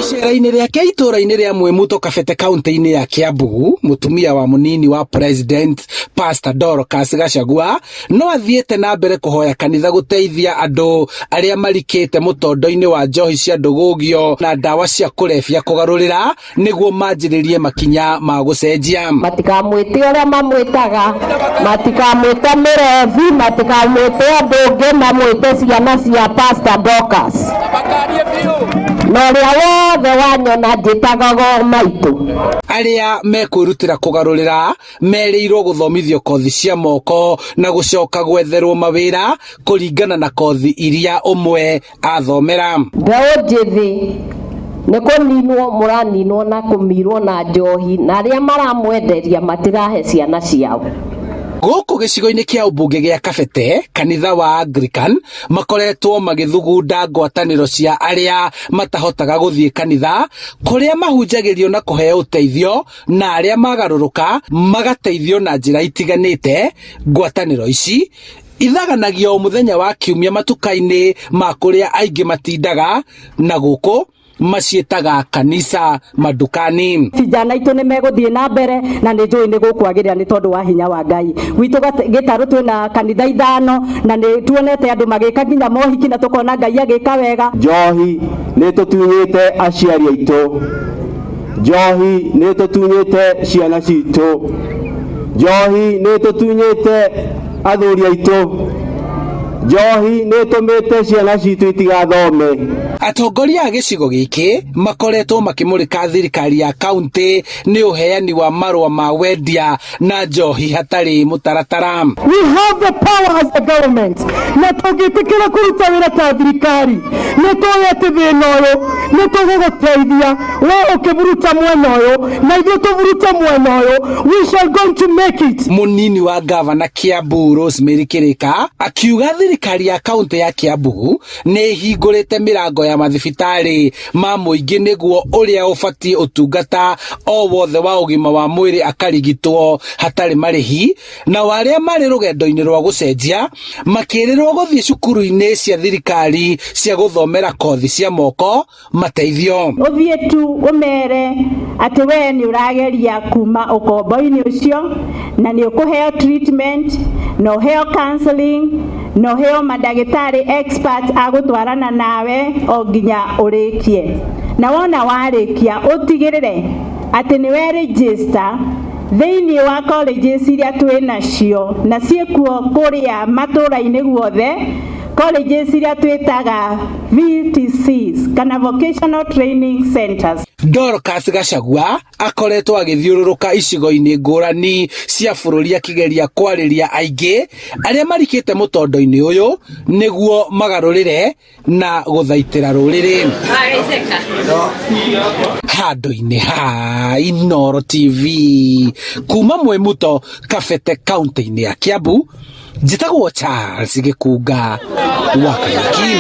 Icera-inĩ rĩake itũũra-inĩ rĩa Mwĩmuto Kabete kaunti-inĩ ya Kiambu, mũtumia wa mũnini wa president Pastor Dorcas Gachagua no athiĩte na mbere kũhoya kanitha gũteithia andũ arĩa marikĩte mũtondo-inĩ wa njohi cia ndũgũgio na ndawa cia kũrebia kũgarũrĩra nĩguo manjĩrĩrie makinya ma gũcenjia. Matikamwĩte ũrĩa mamwĩtaga, matikamwĩte mĩrebi, matikamwĩte ũndũ ũngĩ, mamwĩte ciana cia Pastor Dorcas. Na ũrĩa wothe wanyona njĩtagaga o maitũ. Arĩa mekwĩrutĩra kũgarũrĩra merĩirwo gũthomithio kothi cia moko na gũcoka gwetherwo mawĩra kũringana na kothi iria ũmwe athomera. Mbeũ njĩthĩ nĩ kũninwo mũraninwo na kũmirwo na njohi, na arĩa maramwenderia matirahe ciana ciao. Gũkũ gĩcigo-inĩ kĩa ũmbunge gĩa Kabete, kanitha wa Anglican makoretwo magĩthugunda ngwatanĩro cia arĩa matahotaga gũthiĩ kanitha, kũrĩa mahunjagĩrio na kũheo ũteithio na arĩa magarũrũka magateithio na njĩra itiganĩte. Ngwatanĩro ici ithaganagio o mũthenya wa kiumia matuka-inĩ ma kũrĩa aingĩ matindaga, na gũkũ maciĩtaga kanisa madukani. Vijana aitũ nĩ megũthiĩ na mbere na nĩ njũĩ nĩ gũkwagĩrĩra nĩ tondũ wa hinya wa Ngai. Gwitũ Gĩtarũ twĩna kanitha 5 na nĩ tuonete andũ magĩka nginya mohiki na tũkona Ngai agĩka wega. Njohi nĩ tũtunyĩte aciari aitũ, njohi nĩ tũtunyĩte ciana citũ, njohi nĩ tũtunyĩte athuri aitũ, njohi nĩ ĩtũmĩte ciana citũ itigathome. Atongoria a gĩcigo gĩkĩ makoretwo makĩmũrĩka thirikari ya kaunti nĩ ũheani wa marũa ma wendia na njohi hatarĩ mũtaratara. We have the power as a government, na tũngĩtĩkĩra kũruta wĩra ta thirikari nĩ tũĩ atĩ thĩna ũyũ nĩ tũgũgũteithia, we ũkĩburuta mwena ũyũ na ithuĩ tũburute mwena ũyũ, we shall going to make it. Mũnini wa gavana Kiambu Rosemary Kirika akiuga thirikari ya kaunti ya Kiambu nĩ ĩhingũrĩte mĩrango ya mathibitarĩ ma mũingĩ nĩguo ũrĩa ũbatiĩ ũtungata o wothe wa ũgima wa mwĩrĩ akarigitwo hatarĩ marĩhi, nao arĩa marĩ rũgendo-inĩ rwa gũcenjia makĩrĩrwo gũthiĩ cukuru-inĩ cia thirikari cia gũthomera kothi cia moko mateithio. Ũthiĩ tu ũmere atĩ we nĩ ũrageria kuma ũkombo-inĩ ũcio na nĩ ũkũheo treatment na ũheo counseling na ũheo mandagĩtarĩ expert a gũtwarana nawe o nginya ũrĩkie, na wona warĩkia ũtigĩrĩre atĩ nĩ we register thĩinĩ wa colleges iria twĩ nacio na ciĩkuo kũrĩa matũũra-inĩ guothe, colleges iria twĩtaga VTCs kana Vocational Training Centers. Dorcas Gachagua akoretwo agĩthiũrũrũka icigo-inĩ ngũrani cia bũrũri akĩgeria kwarĩria aingĩ arĩa marikĩte mũtondo-inĩ ũyũ nĩguo magarũrĩre na gũthaitĩra rũrĩrĩ. Handũ-inĩ ha Inooro TV kuma Mwĩmuto Kabete kaunti-inĩ ya Kiambu, njĩtagwo Charles Gĩkunga wa Kariuki.